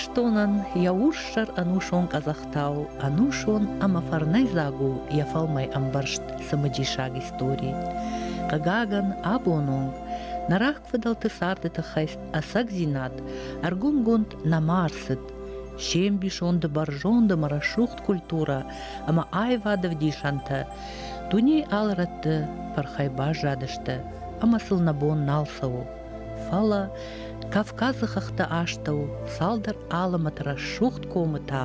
Ирыстонӕн йӕ урссӕр ӕнусон къӕдзӕхтау ӕнусон ӕмӕ фӕрнӕйдзаг у йӕ фӕлмӕй ӕмбӕрзт цымыдисаг истори. Хъыгагӕн, абон онг нӕ рагфыдӕлты царды тыххӕй ӕцӕгдзинад ӕргомгонд нӕма ӕрцыд. Се мбисонды бӕрзонд ӕмӕ рӕсугъд культурӕ ӕмӕ аивады ӕвдисӕнтӕ дунейы алы рӕтты пырхӕй баззадысты ӕмӕ сыл нӕ бон нал цӕуы. Фӕлӕ Кавказы хӕхты астӕу цалдӕр алӕмӕт рӕсугъд комы та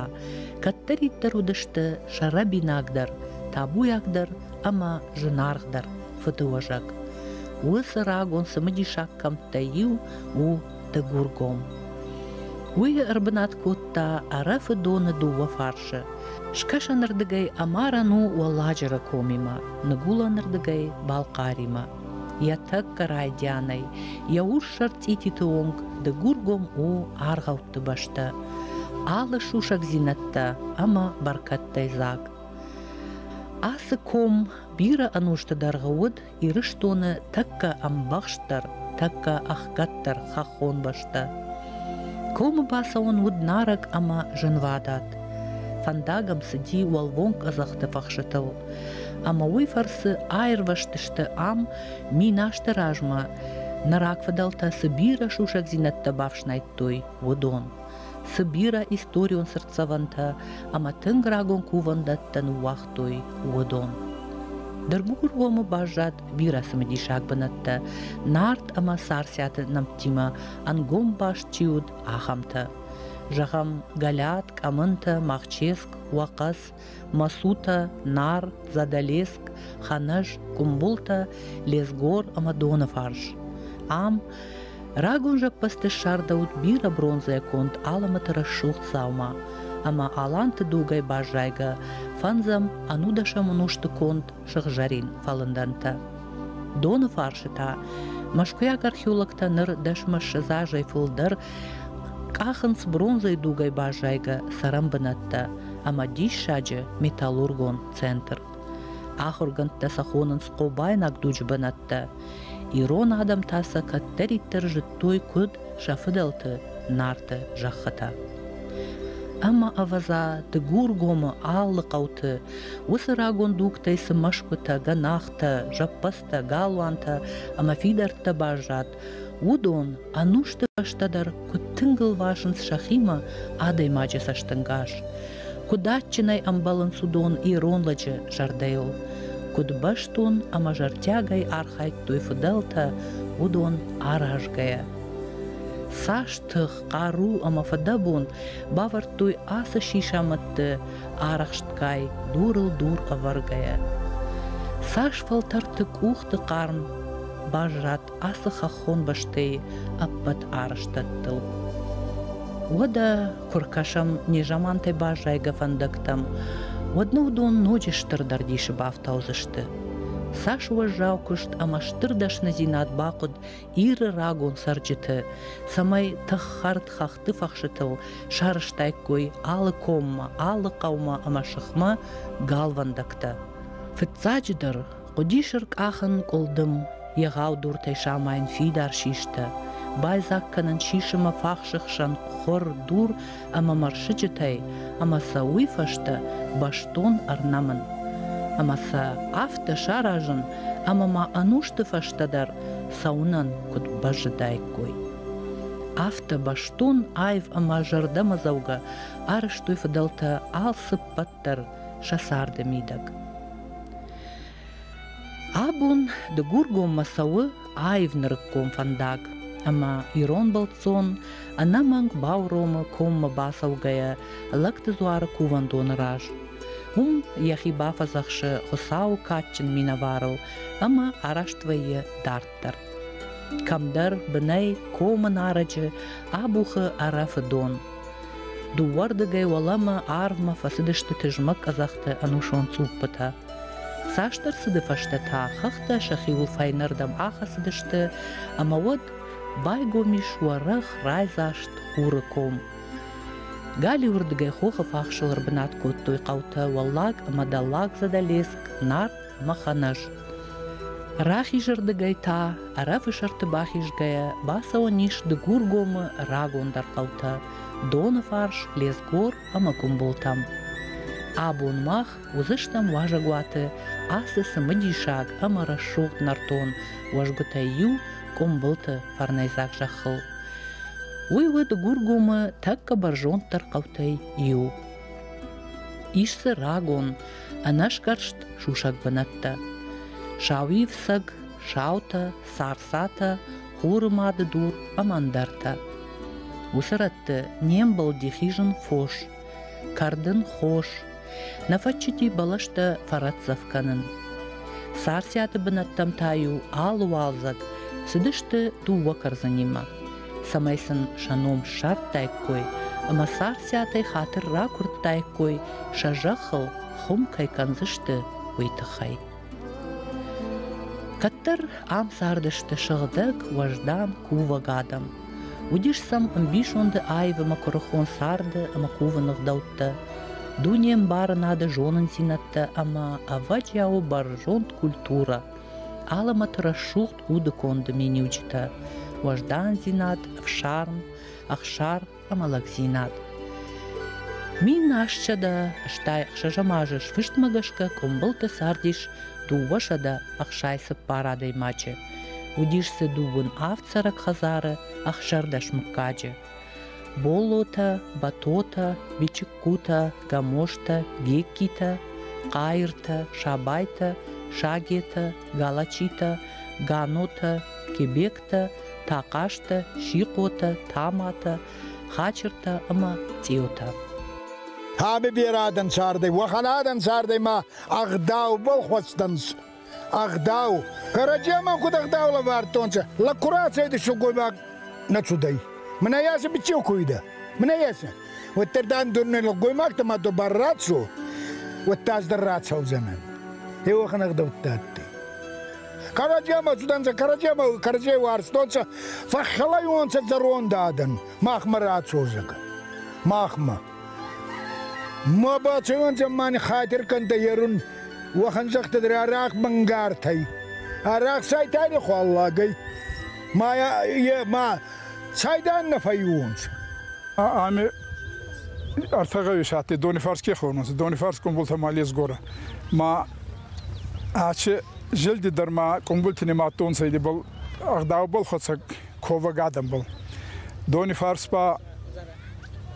кӕддӕриддӕр уыдысты сӕрӕбинагдӕр, табуйагдӕр ӕмӕ зынаргъдӕр фыдыуӕзӕг. Уыцы рагон цымыдисаг кӕмттӕй иу у Дыгургом. Уый ӕрбынат кодта Ӕрӕфы доны дыууӕ фарсы. Скӕсӕнырдыгӕй ӕмарӕн у Уӕлладжыры комимӕ, ныгуылӕнырдыгӕй Балхъаримӕ. Йӕ тӕккӕ райдианӕй йӕ урссӕр цъититы онг Дыгургом у аргъӕутты бӕстӕ, алы сусӕгдзинӕдтӕ ӕмӕ бӕркӕдтӕй дзаг. Ацы ком бирӕ ӕнусты дӕргъы уыд Ирыстоны тӕккӕ ӕмбӕхстдӕр, тӕккӕ ӕхгӕддӕр хӕххон бӕстӕ. Комы бацӕуӕн уыд нарӕг ӕмӕ зынвадат. Фӕндаг ӕм цыди уӕлвонг къӕдзӕхты фӕхсытыл, ӕмӕ уый фӕрцы аирвӕзтысты ам миназты размӕ нӕ рагфыдӕлтӕ цы бирӕ сусӕгдзинӕдтӕ бафснайдтой, уыдон. Цы бирӕ историон цыртдзӕвӕнтӕ ӕмӕ тынг рагон кувӕндӕттӕ ныууагътой, уыдон. Дыргугургомы баззад бирӕ цымыдисаг бынӕттӕ, Нарт ӕмӕ Царциаты нӕмттимӕ ӕнгом баст чи уыд, ахӕмтӕ. Зӕгъӕм, Галиат, Къӕмынтӕ, Махческ, Уӕхъӕц, Масутӕ, Нар, Задӕлеск, Хӕнӕз, Къумбултӕ, Лезгор ӕмӕ Доныфарс. Ам рагон зӕппӕдзты ссардӕуыд бирӕ бронзӕйӕ конд алӕмӕты рӕсугъд дзаума ӕмӕ аланты дугӕй баззайгӕ фӕндзӕм ӕнудӕсӕм ӕнусты конд сыгъзӕрин фӕлындӕнтӕ. Доны фарсы та мӕскуыйаг археологтӕ ныр дӕсмӕ ссӕдз азӕй фылдӕр къахынц бронзӕйы дугӕй баззайгӕ цӕрӕнбынӕттӕ ӕмӕ диссаджы металлургон центр. Ахуыргӕндтӕ сӕ хонынц хъобайнаг дуджы бынӕттӕ. Ирон адӕм та сӕ кӕддӕриддӕр зыдтой куыд сӕ фыдӕлты Нарты зӕххытӕ. Ӕмӕ, ӕвӕдза, Дыгургомы алы хъӕуты уыцы рагон дугтӕй цы мӕсгуытӕ, гӕнахтӕ, зӕппӕдзтӕ, галуантӕ ӕмӕ фидӕрттӕ баззад, уыдон ӕнусты фӕстӕ дӕр куыд тынг ӕлвасынц сӕхимӕ адӕймаджы цӕстӕнгас, куыд адджынӕй ӕмбӕлынц уыдон ирон лӕджы зӕрдӕйыл, куыд бӕстон ӕмӕ зӕрдиагӕй архайдтой фыдӕлтӕ уыдон аразгӕйӕ. Цас тых, хъару ӕмӕ фыдӕбон бавӕрдтой ацы сисамӕдты арӕхстгай дурыл дур ӕвӕргӕйӕ. Цас фӕлтӕрты къухты хъарм баззад ацы хӕххон бӕстӕйы ӕппӕт арӕзтӕдтыл. Уӕдӕ куы ркӕсӕм незамантӕй баззайгӕ фӕндӕгтӕм, уӕд нӕ уыдон ноджы стырдӕр дисы бафтаудзысты. Цас уӕззау куыст ӕмӕ стыр дӕсныдзинад бахъуыд Иры рагон цӕрджыты, цӕмӕй тыххӕрд хӕхты фӕхсытыл сарӕзтаиккой алы коммӕ, алы хъӕумӕ ӕмӕ сыхмӕ галвӕндӕгтӕ. Фыццаджыдӕр хъуыдис ӕркъахын къуылдым, егъау дуртӕй самайын фидар систӕ, байдзаг кӕнын сисымӕ фахсы хсӕн хуыр, дур ӕмӕ мӕрсыджытӕй ӕмӕ сӕ уый фӕстӕ бӕстон ӕрнӕмын. Ӕмӕ сӕ афтӕ саразын, ӕмӕ ма ӕнусты фӕстӕ дӕр цӕуынӕн куыд бӕззыдаиккой. Афтӕ бӕстон, аив ӕмӕ зӕрдӕмӕдзӕугӕ арӕзтой фыдӕлтӕ алцыппӕт дӕр сӕ царды мидӕг. Абон Дыгургоммӕ цӕуы аив нырыккон фӕндаг, ӕмӕ ирон бӕлццон ӕнӕмӕнг бауромы коммӕ бацӕугӕйӕ Лӕгты дзуары кувӕндоны раз. Уым йӕхи бафӕдзӕхсы Хуыцауы кадджын минӕварыл ӕмӕ араст вӕййы дарддӕр. Кӕмдӕр бынӕй комы нарӕджы абухы Ӕрӕфы дон. Дыууӕрдыгӕй уӕлӕмӕ арвмӕ фӕцыдысты тызмӕг къӕдзӕхты ӕнусон цъуппытӕ. Цасдӕр цыды фӕстӕ та хӕхтӕ сӕхиуыл фӕйнӕрдӕм ахӕцыдысты ӕмӕ уӕд байгом ис уӕрӕх райдзаст хуры ком. Галиуырдыгӕй хохы фахсыл ӕрбынат кодтой хъӕутӕ Уӕллаг ӕмӕ Дӕллаг Задӕлеск, Нарт ӕмӕ Хӕнӕз. Рахизырдыгӕй та, Ӕрӕфы сӕрты бахизгӕйӕ, бацӕуӕн ис Дыгургомы рагондӕр хъӕутӕ Доныфарс, Лезгор ӕмӕ Къуымбылтӕм. Абон мах уыдзыстӕм уазӕгуаты ацы цымыдисаг ӕмӕ рӕсугъд нӕртон уӕзгуытӕй иу Къуымбылты фӕрнӕйдзаг зӕххыл. Уый уыд Гургомы тӕккӕ бӕрзонддӕр хъӕутӕй иу. Ис дзы рагон, ӕнӕсгӕрст сусӕг бынӕттӕ. Сауивсӕг, саутӕ, царцатӕ, хуры мады дур ӕмӕ ӕндӕртӕ. Уыцы рӕтты не мбӕлди хизын фос, кӕрдын хос, нӕ фӕччыти бӕлӕстӕ фӕрӕтдзӕф кӕнын. Царциаты бынӕттӕм та-иу алы уалдзӕг цыдысты дыууӕ кӕрдзынимӕ, цӕмӕй сын сӕ ном ссардтаиккой ӕмӕ Царциатӕй хатыр ракуырдтаиккой сӕ зӕххыл хуым кӕй кӕндзысты, уый тыххӕй. Кӕддӕр ам цардысты сыгъдӕг, уӕздан, кувӕг адӕм. Уыдис сӕм ӕмбисонды аив ӕмӕ куырыхон царды ӕмӕ кувыны ӕгъдӕуттӕ, дунеӕмбарынады зонындзинӕдтӕ ӕмӕ ӕвӕджиауы бӕрзонд культурӕ, алӕмӕты рӕсугъд удыконды миниуджытӕ, уӕздандзинад, ӕфсарм, ӕхсар ӕмӕ лӕгдзинад. 1886 азы сфыстмӕ гӕсгӕ Къуымбылты цардис 264 адӕймаджы. Уыдис дзы дыууын авд цӕрӕг хӕдзары 16 мыггаджы. Боллотӕ, Батотӕ, Бичиккутӕ, Гамостӕ, Геккитӕ, Хъайыртӕ, Сабайтӕ, Сагетӕ, Галачитӕ, Ганотӕ, Кебектӕ, Тахъазтӕ, Сихъотӕ, Таматӕ, Хачыртӕ ӕмӕ Цъиутӕ. Ами берӕ адӕн цардӕй, уӕхӕн адӕн цардӕй ма ӕгъдаубӕл хуӕцтӕнцӕ. Ӕгъдау. Кӕрӕдземӕн куд ӕгъдау лӕвардтонцӕ, лӕг ку рацӕйдӕ силгоймаг нӕ цудӕй. Мӕнӕ яси бичеу куйдӕ. Мӕнӕ яси. Уӕддӕр дан донне лӕггоймӕгтӕ ма до бар рацо, уӕдта ӕз дӕр рацӕудзӕнӕн. Е уӕхӕн ӕгъдӕуттӕ адтӕй. Кӕрӕдземӕ цудӕнцӕ, кӕрӕдземӕ кӕрӕдзей уарзтонцӕ, фӕххӕлайуонцӕ зӕронд адӕн, махмӕ рацо, зӕгъӕ. Махмӕ. Ма бацӕуӕнцӕ мани хатир кӕнтӕ ерун, уӕхӕн зӕгътӕ дӕр арӕх мӕнгартӕй, арӕх сайтани хуаллагӕй. Ма е ма цайдан нӕ фӕййуонцӕ. Ами ӕртӕ гъӕуи адтӕй Донифарс ке хонунцӕ, Донифарс Къумбултӕ ма Лезгорӕ. Ма ачи зилди дӕр ма Къумбулти нимадтонцӕ идебӕл ӕгъдаубӕл хуӕцӕг ковӕг адӕмбӕл. Донифарс ба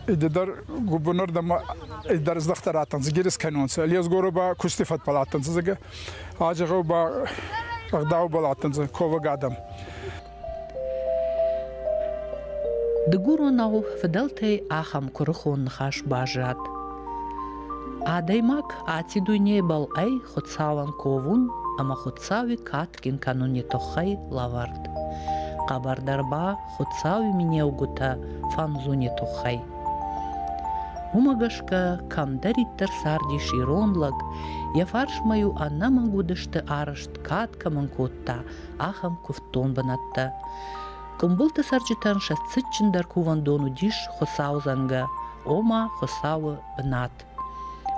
идӕр губунӕрдӕмӕ идӕр здӕхтӕ раттӕнцӕ, гириз кӕнунцӕ. Лезгорӕ ба кусти фӕдбӕл адтӕнцӕ, зӕгъгӕ. Ачи гъӕу ба ӕгъдаубӕл адтӕнцӕ ковӕг адӕм. Дыгуронау фыдӕлтӕй ахӕм куырыхон ныхас баззад: Адӕймаг аци дуйнебӕл ӕй Хуцауӕн ковун ӕма Хуцауи кадгин кӕнуни туххӕй лӕвӕрд. Хъӕбӕрдӕр ба Хуцауи минеугутӕ фӕнзуни туххӕй. Уымӕ гӕсгӕ кӕмдӕриддӕр цардис ирон лӕг, йӕ фарсмӕ-иу ӕнӕмӕнг уыдысты арӕзт кад кӕмӕн кодта, ахӕм куывддон бынӕттӕ. Къуымбылты цӕрджытӕн сӕ цытджындӕр кувӕндон уыдис Хуыцаудзӕнгӕ, ома Хуыцауы бынат.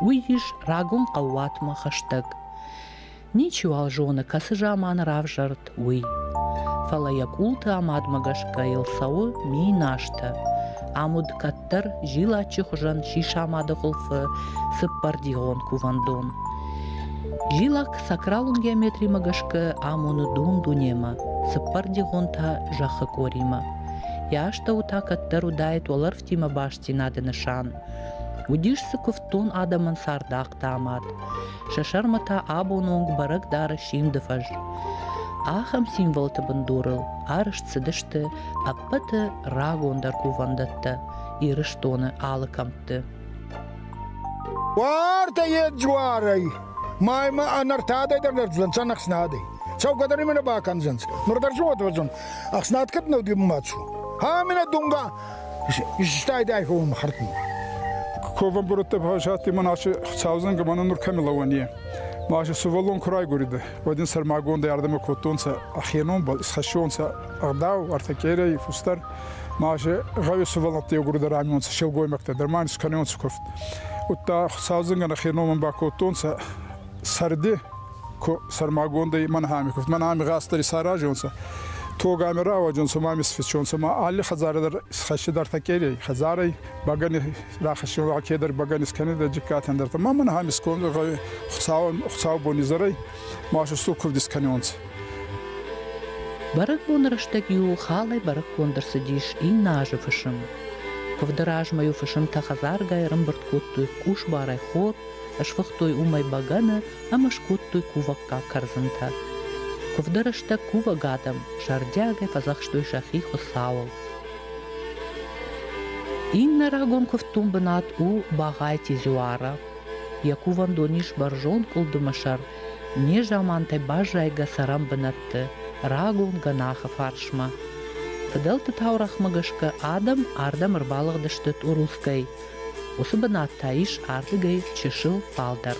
Уый ис рагон хъӕууатмӕ хӕстӕг. Ничиуал зоны, кӕцы заманы равзӕрд, уый. Фӕлӕ йӕ къулты амадмӕ гӕсгӕ йыл цӕуы мин азтӕ. Ам уыд кӕддӕр зилаччы хуызӕн сисамады хуылфы цыппӕрдигъон кувӕндон. Зилӕг сакралон геометримӕ гӕсгӕ амоны дун-дунемӕ, цыппӕрдигъон та зӕххы къоримӕ. Йӕ астӕу та кӕддӕр уыдаид уӕлӕрвтимӕ бастдзинады нысан. Уыдис дзы куывддон адӕмӕн цардахъты амад. Сӕ сӕрмӕ та абоны онг бӕрӕг дары Симды фӕз. Ахӕм символты бындурыл арӕзт цыдысты ӕппӕты рагондӕр кувӕндӕттӕ Ирыстоны алы кӕмтты. Уартӕ едзуарӕй маймӕ ӕнӕртадӕй дӕр нӕрдзӕнцӕ ӕхснадӕй. Цӕугӕ дӕр имӕ нӕ бакӕндзӕнцӕ. Нур дӕр зуотвӕдзон. Ӕхснад кӕд нӕ уди мацу. Ха минӕ дунга истайдай хом хӕртмӕ. Ковӕн бұрытты пашатти мын ашы Хуыцаузӕнгӕ мӕнӕ нур кӕми лӕууӕн Машы сувӕллон ку райгуриде, уӕд ин сӕрмагондӕй ардӕмӕ кодтонцӕ ӕхе номбӕл, исхӕссионцӕ ӕгъдау, ӕртӕ фустӕр. Машы гъӕуи сувӕллӕнтти еугурдӕр амионцӕ силгоймӕгтӕ дӕр ма искӕнионцӕ куфт. Удта Хуыцаузӕнгӕн ӕхе номӕн бакодтонцӕ сӕрди. Сӕрмагондӕй мӕн куывд. Мӕн ами гъазт дӕр исаразионцӕ. Тог ами рауаджонцӕ, ма ами сфицонцӕ, ма алли хӕдзарӕ дӕр исхӕссидӕртӕ къерей, хӕдзарӕй бӕгӕни рахӕссион, алкедӕр бӕгӕни скӕнидӕ джиккатӕн дӕр. Ма мӕн ами сконд Хуцаубони изӕрӕй ма устур кувд искӕнионцӕ. Бӕрӕгбоны рӕстӕг-иу халӕй бӕрӕггонд ӕрцыдис иннӕ азы фысым. Куывды размӕ-иу фысымтӕ хӕдзаргай ӕрӕмбырд кодтой къусбарӕй хор, сфыхтой уымӕй бӕгӕны ӕмӕ скодтой кувӕггаг кӕрдзынтӕ. Куывды рӕстӕг кувӕг адӕм зӕрдиагӕй фӕдзӕхстой сӕхи Хуыцауыл. Иннӕ рагон куывддон бынат у Багъайти Дзуара. Йӕ кувӕндон ис бӕрзонд къуылдымы сӕр, незамантӕй баззайгӕ цӕрӕн бынӕтты, рагон гӕнахы фарсмӕ. Фыдӕлты таурӕгъмӕ гӕсгӕ адӕм ардӕм ӕрбалыгъдысты Тъурускӕй. Уыцы бынат та ис ардыгӕй чысыл фалдӕр.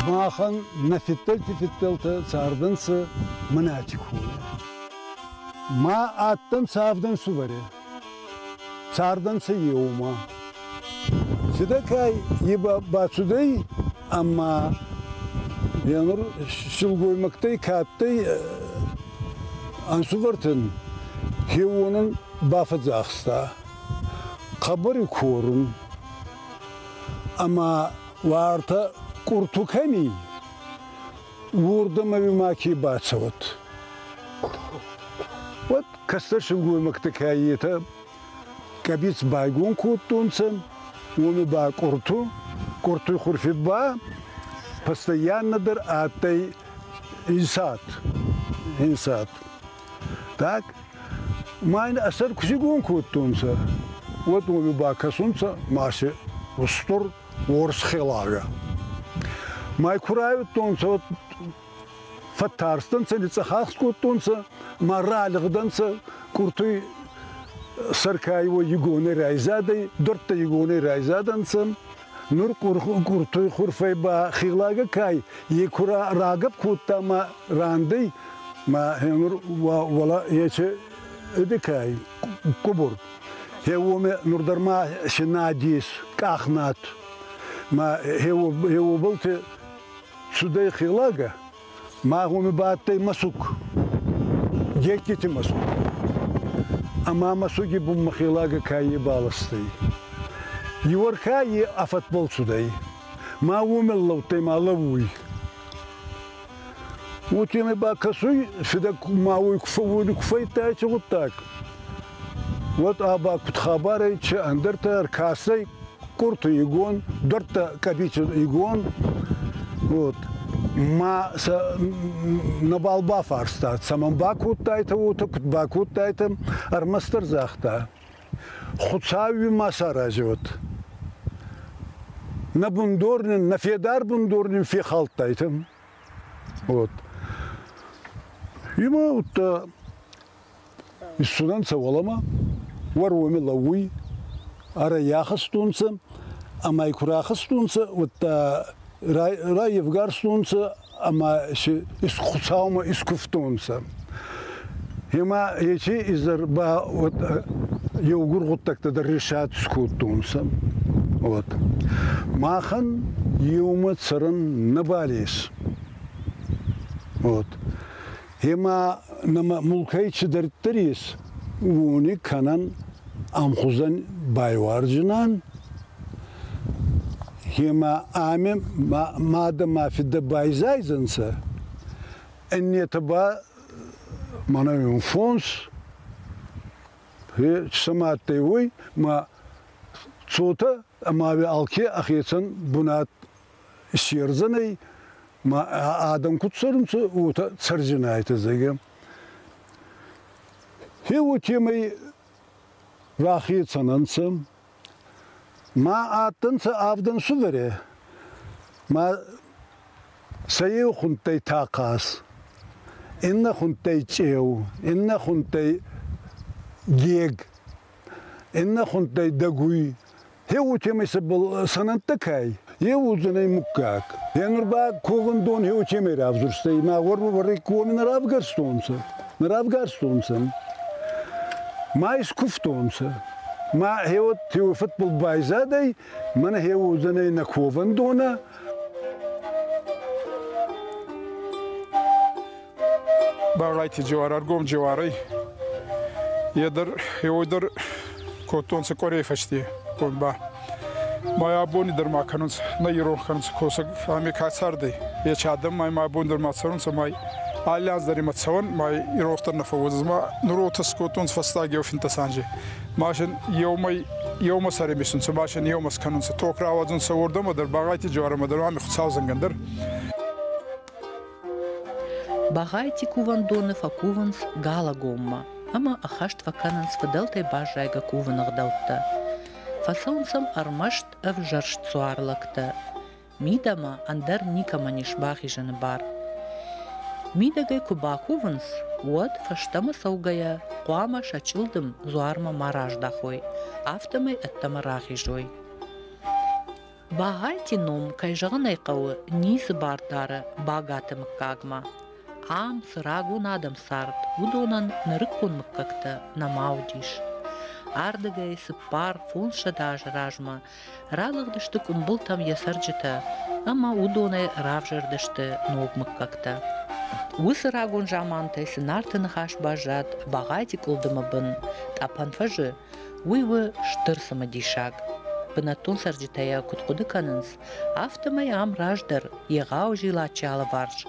Махӕн нӕ фидтӕлти фидтӕлтӕ цардӕнцӕ Мӕнӕти коми. Ма адтӕнцӕ авд ӕнсувӕри. Цардӕнцӕ еумӕ. Фидӕ ка бацудӕй ӕма енур силгоймӕгтӕй ка адтӕй ӕнсувӕртӕн хеуонӕн бафӕдзахста хъӕбӕр корун ӕма уартӕ къурту кӕми, уордӕмӕ маке бацӕуӕд. Уӕд кӕстӕр силгоймӕгтӕ ка етӕ къӕбиц байгон кодтонцӕ, уоми ба къурту, къуртуй хурфи ба постоянно дӕр адтӕй инсад. Инсад. Так, ма ин ӕ сӕр ку сигон кодтонцӕ, уӕд уоми бакӕсунцӕ ма си устур уорс хелагӕ. Ма ку райудтонцӕ, уӕд фӕттарстӕнцӕ, ницъӕхахст кодтонцӕ, ма ралигъдӕнцӕ къуртуй сӕркай уой игонӕй райзадӕй, дортӕ игонӕй райзадӕнцӕ. Нур къуртуй хурфӕй ба хелагӕ кай, е ку рагӕпп кодта ма рандӕй, ма нур уӕлӕ ечи эдикай къубур. Хе уоми нур дӕр ма си над ес, къахнад. Ма хе уобӕлти цудӕй хелагӕ, ма уоми ба адтӕй мӕсуг, Геккити мӕсуг. Ӕма мӕсуги бунмӕ хелагӕ каййи баластӕй. Иуӕрхӕ е афӕтбӕл цудӕй. Ма уоми лӕудтӕй ма лӕууй. Уотемӕй ба кӕсуй, фидӕ ма уой ку фӕууй, ку фӕййидта еци гъуддаг. Уӕд а ба куд хабарӕй, чи ӕндӕртӕ ӕркастӕй къурту игон, дуӕрттӕ къӕбици игон. Вот. Ма сӕ нӕбал бафарста, цӕмӕн бакодтайтӕ уотӕ, куд бакодтайтӕ, ӕрмӕстдӕр загъта, Хуцауи ма саразиуӕд. Нӕ бундор нин, нӕ федар бундор нин фехалдтайтӕ. Вот. Има удта иссудӕнцӕ уӕлӕмӕ, уӕр уоми лӕууй, ӕрӕйахӕстонцӕ, ӕма ку рахӕстонцӕ, удта райевгарстонцӕ ӕма си Хуцаумӕ искувтонцӕ. Ема еци изӕр ба вот еугур гъуддӕгтӕ дӕр решат скодтонцӕ. Вот. Махӕн еумӕ цӕрӕн нӕбал ес. Вот. Ема нӕмӕ мулкӕй цидӕриддӕр ес, уони кӕнӕн ӕмхузӕн байуарджинан. Ема ами мадӕ ма фидӕ байзайдзӕнцӕ, иннетӕ ба мӕнӕ фонс, цӕмӕ адтӕй уой, ма цотӕ ӕма алке ӕхецӕн бунат иссердзӕнӕй, ма адӕм куд цӕрунцӕ, уотӕ цӕрдзинайтӕ, зӕгъгӕ. Хе уотемӕй рахецӕн ӕнцӕ. Ма адтӕнцӕ авд ӕнсувӕри, ма сӕ еу хундтӕй Тахъаз, иннӕ хундтӕй Цъеу, иннӕ хундтӕй Гег, иннӕ хундтӕй Дӕгуй. Хе уотемӕй сӕбӕл сӕнӕнттӕ кай, е уодзӕнӕй муггаг. Е нур ба ковӕндон хе уотемӕй равзурстӕй, ма уӕр коми нӕ равгарстонцӕ, нӕ равгарстонцӕ. Ма искувтонцӕ. Ма хеуӕт футбол байзадӕй, мӕнӕ хе уодзӕнӕй нӕ ковӕндонӕ. Багъайти Джевар, ӕргом Джеварӕй. Е дӕр, еуой дӕр кодтонцӕ къуӕрей фӕсте бон ба. Ма абони дӕр ма кӕнунцӕ, нӕ иронх кӕнунцӕ косӕг ами ка цардӕй, ечи адӕм ма ма абони дӕр ма цӕрунцӕ, ма алли анз дӕр имӕ цӕуӕн, ма иронх дӕр нӕ фӕууодзӕнӕ. Ма нур уотӕ скодтонцӕ фӕстаг еу финтӕс анзи. Машин еумӕ еумӕ сӕримисунцӕ, машин еумӕ скӕнунцӕ, ток рауадзунцӕ уордӕмӕ дӕр, Багъайти Джеварӕмӕ дӕр, ами Хуцаузӕнгӕн дӕр. Багъайти кувӕндоны фӕкувынц Галагоммӕ ӕмӕ ӕххӕст фӕкӕнынц фыдӕлтӕй баззайгӕ кувыны ӕгъдӕуттӕ. Фӕцӕуынц ӕм ӕрмӕст ӕвзӕрст дзуарлӕгтӕ. Мидӕмӕ ӕндӕр никӕмӕн ис бахизыны бар. Мидӕгӕй куы бакувынц, уӕд фӕстӕмӕ цӕугӕйӕ хъуамӕ сӕ чъылдым дзуармӕ ма раздахой, афтӕмӕй ӕддӕмӕ рахизой. Багъайти ном, кӕй зӕгъын ӕй хъӕуы, ницы бар дары Багаты мыггагмӕ. Ам цы рагон адӕм цард, уыдонӕн нырыккон мыггӕгтӕ нӕма уыдис. Ардыгӕй 400-500 азы размӕ ралыгъдысты Къуымбылтӕм йӕ цӕрджытӕ ӕмӕ уыдонӕй равзӕрдысты ног мыггӕгтӕ. Уыцы рагон замантӕй цы Нарты ныхас баззад Багъайти къуылдымы бын Тъӕпӕн фӕзы, Уый у стыр цымыдисаг. Бынӕттон цӕрджытӕ йӕ куыд хъуыды кӕнынц, афтӕмӕй ам раздӕр егъау зилаччы алыварс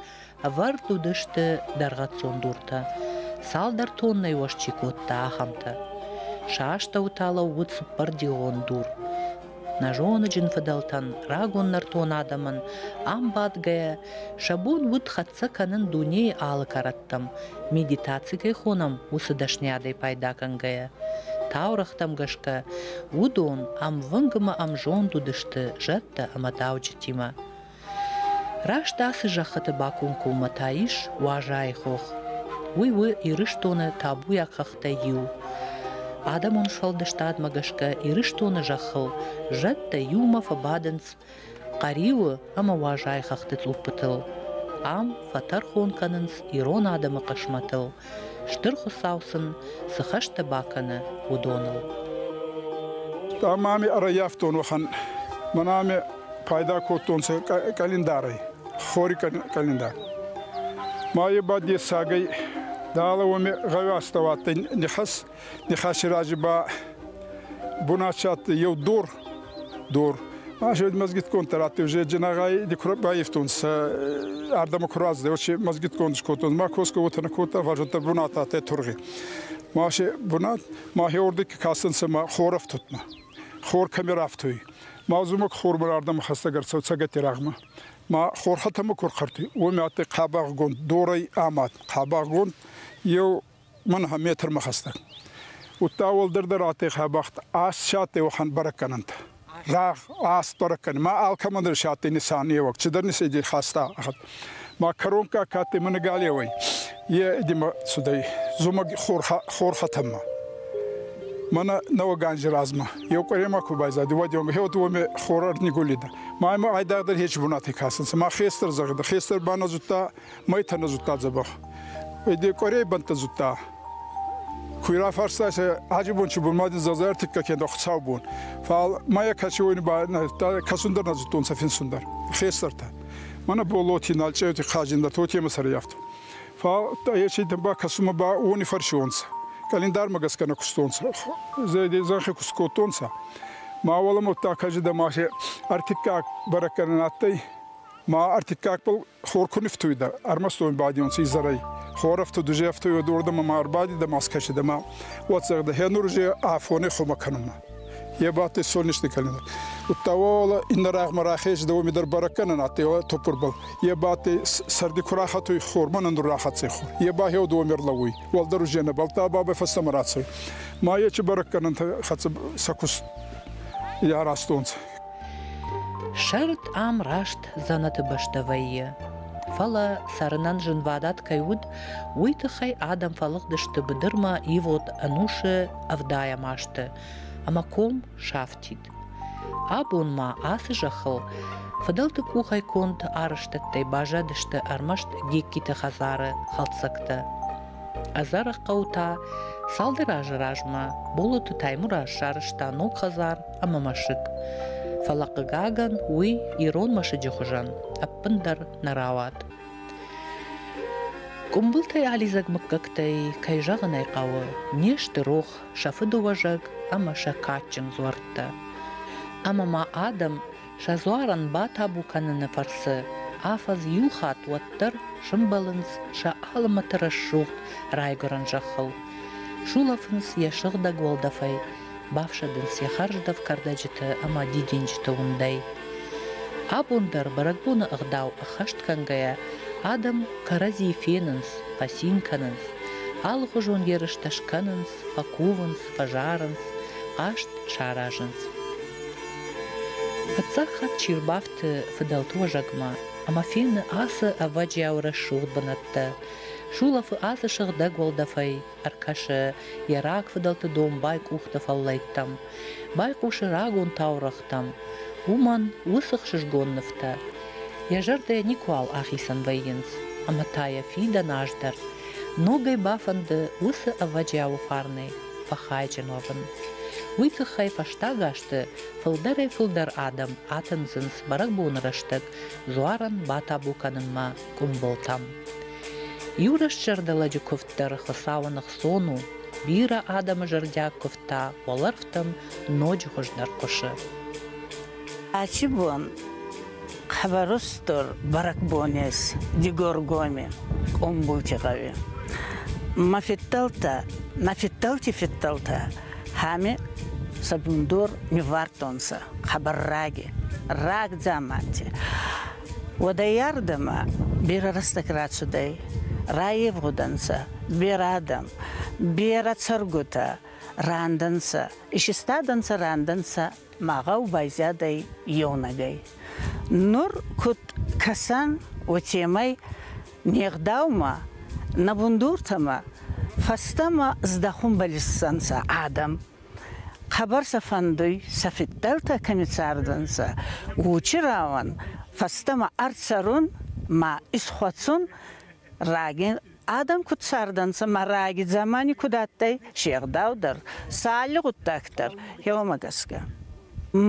ӕвӕрд уыдысты дӕргъӕццон дуртӕ, цалдӕр тоннӕйы уӕз чи кодта, ахӕмтӕ. Сӕ астӕу та лӕууыд цыппӕрдигъон дур. Нӕ зоныджын фыдӕлтӕн, рагон нӕртон адӕмӕн ам бадгӕйӕ сӕ бон уыд хӕццӕ кӕнын дунейы алы кӕрӕттӕм, медитаци кӕй хонӕм, уыцы дӕсниадӕй пайда кӕнгӕйӕ. Таурӕгътӕм гӕсгӕ, уыдон ӕмвынг ӕмӕ ӕмзонд уыдысты зӕдтӕ ӕмӕ дауджытимӕ. Раст ацы зӕххыты бакомкоммӕ та ис Уазайы хох. Уый у Ирыстоны табуйаг хӕхтӕй иу. Адӕмон сфӕлдыстадмӕ гӕсгӕ Ирыстоны зӕххыл зӕдтӕ иумӕ фӕбадынц Хъӕриуы ӕмӕ Уазайы хӕхты цъуппытыл. Ам фӕтӕрхон кӕнынц ирон адӕмы хъысмӕтыл, Стыр Хуыцау сын цы хӕстӕ бакӕны, уыдоныл. Ӕма ами ӕрӕййафтон уӕхӕн, мӕнӕ ами пайда кодтонцӕ къӕлиндарӕй, хори къӕлиндар. Ма е ба дессагӕй дӕлӕ уоми гъӕуи астӕу адтӕй нихӕс, нихӕси рази ба бунат адтӕй еу дор, дор. Ма мӕзгитгонд дӕр адтӕй уже джинагъай байивтонцӕ ардӕмӕ ку раздӕй, очи мӕзгитгонд скодтон. Ма косгӕ уотӕ нӕ кодта, фал бунат адтӕй тургъи. Ма се бунат, ма хеордики кастӕнцӕ ма хорӕфтудмӕ. Хор кӕми рафтуй. Ма зумӕг хормӕ ардӕмӕ хӕстӕг ӕрцӕуй цӕгати рагъмӕ. Ма хорхӕтӕмӕ ку рхъӕртуй, уоми адтӕй хъабагъгонд дорӕй амад. Хъабагъгонд еу мӕнӕ метрмӕ хӕстӕг. Удта уӕлдӕр дӕр адтӕй хъабагът аст сӕдтӕй уӕхӕн бӕрӕггӕнӕнтӕ. Рагъ аст бӕрӕггӕнӕн. Ма алкӕмӕн дӕр сӕдтӕй нисанеуӕг, цидӕр ниседи хаста. Ма кӕронкаг ка адтӕй мӕнӕ галеуӕй, е димӕ цудӕй зумӕг хорхӕтӕнмӕ. Мӕнӕ нӕуӕг анзи размӕ еу къуӕремӕ ку байзади, уӕд еу уоми хор ӕрнигулидӕ. Ма имӕ айдагъдӕр хечи бунати кӕсунцӕ. Ма хестӕр зӕгъидӕ, хестӕр ба нӕ зудта, мӕйтӕ нӕ зудта дзӕбӕх. Эди къуӕрей бӕнттӕ зудта. Ку рафарста сӕ аджибон чи бон ма дин зӕгъдзӕ ӕртиккаг кенӕ хуцаубон. Фал мӕйӕ кӕсиуйни ба кӕсун дӕр нӕ зудтонцӕ, финсун дӕр. Хестӕртӕ. Мӕнӕ Боллоти, Налцъеути Хъазиндӕр тотемӕ сӕрӕййафтон. Фал ечи ба кӕсунмӕ ба уони фӕрсионцӕ. Къӕлиндармӕ гӕсгӕ нӕ кустонцӕ. Зӕнхи куст кодтонцӕ. Ма уӕлӕмӕ кӕсидӕ ма се ӕртиккаг бӕрӕггӕнӕн адтӕй. Ма ӕртиккагбӕл хор ку нифтуидӕ, ӕрмӕст уоми бадионцӕ изӕрӕй. Хорӕфтуд уже ӕфтуйуд уордӕмӕ ма ӕрбадидӕ ма скӕсидӕ ма уӕд зӕгъидӕ, хе нур уже афони хумӕ кӕнунмӕ. Е ба адтӕй солнечный календарь. Удта уола иннӕ рагъмӕ рахезидӕ, уоми дӕр бӕрӕггӕнӕн адтӕй топпурбӕл. Е ба адтӕй сӕрди ку рахӕтуй хор, мӕнӕн нур рахӕццӕй хор. Е ба хеуд уоми ӕрлӕууй. Уӕлдӕр уже нӕбал та бабӕй фӕстӕмӕ рацӕуй. Ма ечи бӕрӕггӕнӕнтӕ хӕццӕ сӕ куст аразтонцӕ. Сӕрд ам раст дзӕнӕты бӕстӕ вӕййы. Фӕлӕ цӕрынӕн зынвадат кӕй уыд, уый тыххӕй адӕм фӕлыгъдысты быдырмӕ ивгъуыд ӕнусы ӕвдайӕм азты, ӕмӕ ком сафтид. Абон ма ацы зӕххыл фыдӕлты къухӕй конд арӕзтӕдтӕй баззадысты ӕрмӕст Гегкиты хӕдзары хӕлддзӕгтӕ. Ӕдзӕрӕг хъӕу та цалдӕр азы размӕ Болаты Таймураз сарӕзта ног хӕдзар ӕмӕ мӕсыг. Фӕлӕ, хъыгагӕн, уый ирон мӕсыджы хуызӕн ӕппындӕр нӕ рауад. Къуымбылтӕй алидзӕг мыггӕгтӕй, кӕй зӕгъын ӕй хъӕуы, не сты рох сӕ фыдыуӕзӕг ӕмӕ сӕ кадджын дзуӕрттӕ. Ӕмӕ ма адӕм сӕ дзуарӕн батабу кӕныны фӕрцы афӕдз иу хатт уӕддӕр сӕмбӕлынц сӕ алымӕты рӕсугъд райгуырӕн зӕххыл, сулӕфынц йӕ сыгъдӕг уӕлдӕфӕй, бафсӕдынц йӕ хӕрздӕф кӕрдӕджыты ӕмӕ дидинджыты уындӕй. Абон дӕр бӕрӕгбоны ӕгъдау ӕххӕст кӕнгӕйӕ адӕм кӕрӕдзийы фенынц, фӕцин кӕнынц, алыхуызон ерыстӕ скӕнынц, фӕкувынц, фӕзарынц, хъазт саразынц. Фыццаг хатт чи рбафты фыдӕлты уӕзӕгмӕ ӕмӕ фены ацы ӕвӕджиау рӕсугъд бынӕттӕ, сулӕфы ацы сыгъдӕг уӕлдӕфӕй, ӕркӕсы йӕ рагфыдӕлты домбай къухты фӕллӕйттӕм, байхъусы рагон таурӕгътӕм, уымӕн уыцы хсызгон нывтӕ йӕ зӕрдӕйӕ никуал ахицӕн вӕййынц, ӕмӕ та йӕ фидӕн аз дӕр ногӕй бафӕнды уыцы ӕвӕджиауы фарнӕй фӕхайджын уӕвын. Уый тыххӕй фӕстаг азты фылдӕрӕй-фылдӕр адӕм атындзынц бӕрӕгбоны рӕстӕг дзуарӕн батабу кӕнынмӕ къуымбылтӕм. Иу рӕстзӕрдӕ лӕджы куывд дӕр Хуыцауӕн ӕхцон у, бирӕ адӕмы зӕрдиаг куывд та уӕлӕрвтӕм ноджы хуыздӕр хъуысы. Аци бон хъӕбӕр устур бӕрӕгбон ес Дигоргоми, Къумбулти гъӕуи. Мӕ фидтӕлтӕ, нӕ фидтӕлти фидтӕлтӕ ами сӕ бундор ниввардтонцӕ хъӕбӕр раги, рагдзаманти. Уӕдӕй ардӕмӕ берӕ рӕстӕг рацудӕй, райевгъудӕнцӕ берӕ адӕм, берӕ цӕргутӕ рандӕнцӕ, исистадӕнцӕ, рандӕнцӕ ма гъӕу байзадӕй еунӕгӕй. Нур куд кӕсӕн, уотемӕй не гъдаумӕ, нӕ бундуртӕмӕ фӕстӕмӕ здӕхунбӕл иссӕнцӕ адӕм. Хъӕбӕр сӕ фӕндуй, сӕ фиддӕлтӕ кӕми цардӕнцӕ, уочи рауӕн фӕстӕмӕ ӕрцӕрун ма исхуӕцун раги адӕм куд цардӕнцӕ ма раги дзамани куд адтӕй, се гъдау дӕр, сӕ алли гъуддаг дӕр, еумӕ гӕсгӕ.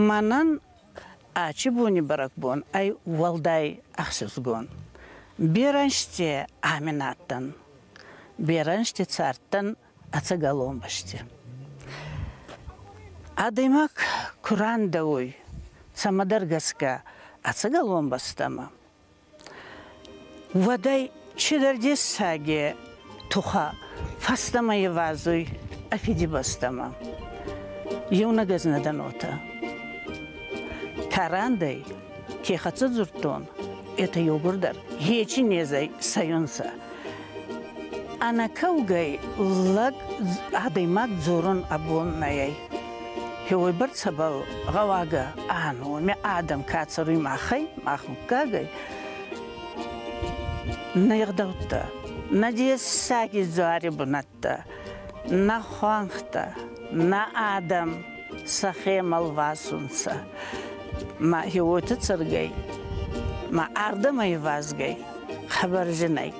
Мӕнӕн ачи бони бӕрӕгбон ӕй уӕлдай ӕхсицгон. Берӕ ӕнзти ами нӕ адтӕн, берӕ ӕнзти цардтӕн ӕцӕгӕлон бӕсти. Адӕймаг ку рандӕуй цӕмӕдӕр гӕсгӕ ӕцӕгӕлон бӕстӕмӕ, уӕдӕй чидӕр дессаги тухӕ фӕстӕмӕ ивазуй ӕ фидибӕстӕмӕ. Еунӕг ӕз нӕ дӕн уотӕ. Ка рандӕй, ке хӕццӕ дзурдтон, етӕ еугурдӕр ечи незӕй сӕйунцӕ. Ӕнӕкӕугӕй лӕг адӕймаг дзорун ӕ бон нӕй. Уойбӕрцӕбӕл гъӕуагӕ ан, уоми адӕм ка цӕруй махӕй, мах муггагӕй, нӕ ӕгъдӕуттӕ, нӕ дессаги дзуари бунӕттӕ, нӕ хуӕнхтӕ, нӕ адӕм сӕхемӕ лвасунцӕ. Ма уотӕ цӕргӕй, ма ардӕмӕ ивазгӕй, хъӕбӕр зин ӕй.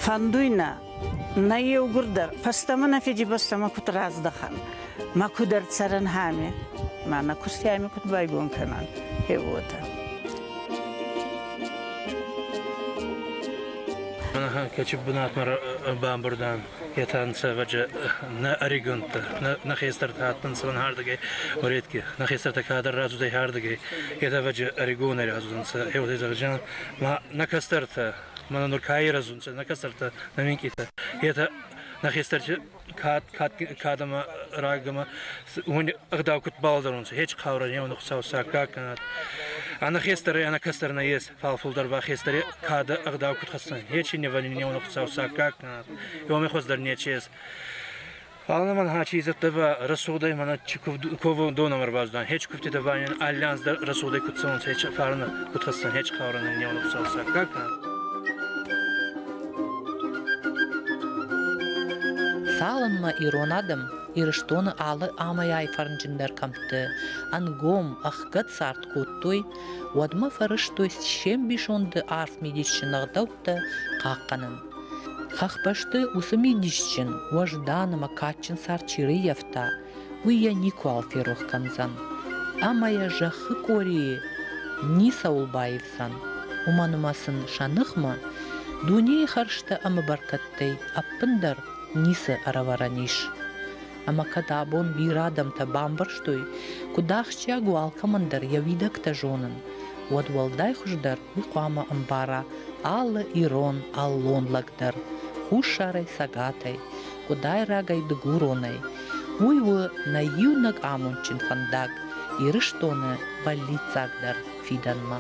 Фӕндуй нӕ, нӕ еугурдӕр фӕстӕмӕ нӕ фидибӕстӕмӕ куд раздӕхӕн, ма куд ӕрцӕрӕн ами, ма нӕ кусти ами куд байгон кӕнӕн, хе уотӕ. Кӕчи бунатмӕ бамбурдан, етӕ нцӕ нӕ ӕригӕнттӕ, нӕ хестӕртӕ адтӕнцӕ ардӕгӕй редки, нӕ хестӕртӕ кадӕр рацудӕй ардӕгӕй, етӕ вӕджи ӕригонӕй рацудӕнцӕ, еуӕй зӕгъджан, ма нӕ кӕстӕртӕ, мӕнӕ нур ка ирӕзунцӕ, нӕ кӕстӕртӕ, нӕ минкъийтӕ, етӕ нӕ хестӕрти кадӕмӕ рагӕмӕ уони ӕгъдау куд балӕдӕрунцӕ, хеч хъаурӕ не Хуцау сӕ аккаг кӕнӕд. Ӕнӕ хестӕрӕй, ӕнӕ кӕстӕр нӕййес, фал фулдӕр ба хестӕри кадӕ ӕгъдау куд хӕссӕн, хечи не вӕли не Хуцау сӕ аккаг кӕнӕд. Уоми хуӕздӕр нечи ес. Фал мӕн хачи изӕдтӕ ба рӕсугъдӕй мӕнӕ ковӕндонӕмӕ ӕрбацудан. Хеч кувдтитӕ ба алли анз дӕр рӕсугъдӕй куд цӕунцӕ, хеч фарнӕ куд хӕссӕн, хеч хъаурӕ не Хуцау сӕ аккаг кӕнӕд. Цалынмӕ ирон адӕм Ирыстоны алы амӕй-ай фӕрнджындӕр кӕмтты ӕнгом, ӕхгӕд цард кодтой, уӕдмӕ фӕрыстой се мбисонды арф мидисджын ӕгъдӕуттӕ хъахъхъӕнын. Хӕхбӕсты уыцы мидисджын, уӕздан ӕмӕ кадджын цард чи рыййӕфта, уый йӕ никуал ферох кӕндзӕн. Ӕмӕ йӕ зӕххы къорийы ницӕуыл баивдзӕн, уымӕн ӕмӕ сын сӕ ныхмӕ дунейы хӕрзтӕ ӕмӕ бӕркӕдтӕй ӕппындӕр ницы ӕрӕвӕрӕн ис. Ӕмӕ кӕд абон бирӕ адӕмтӕ бамбӕрстой, куыд ахсджиаг у алкӕмӕн дӕр йӕ уидӕгтӕ зонын, уӕд уӕлдай хуыздӕр уый хъуамӕ ӕмбара алы ирон аллон лӕг дӕр, хуссарӕй цӕгатӕй, къуыдайрагӕй дыгуронӕй. Уый у нӕ иунӕг амондджын фӕндаг Ирыстоны бӕллиццагдӕр фидӕнмӕ.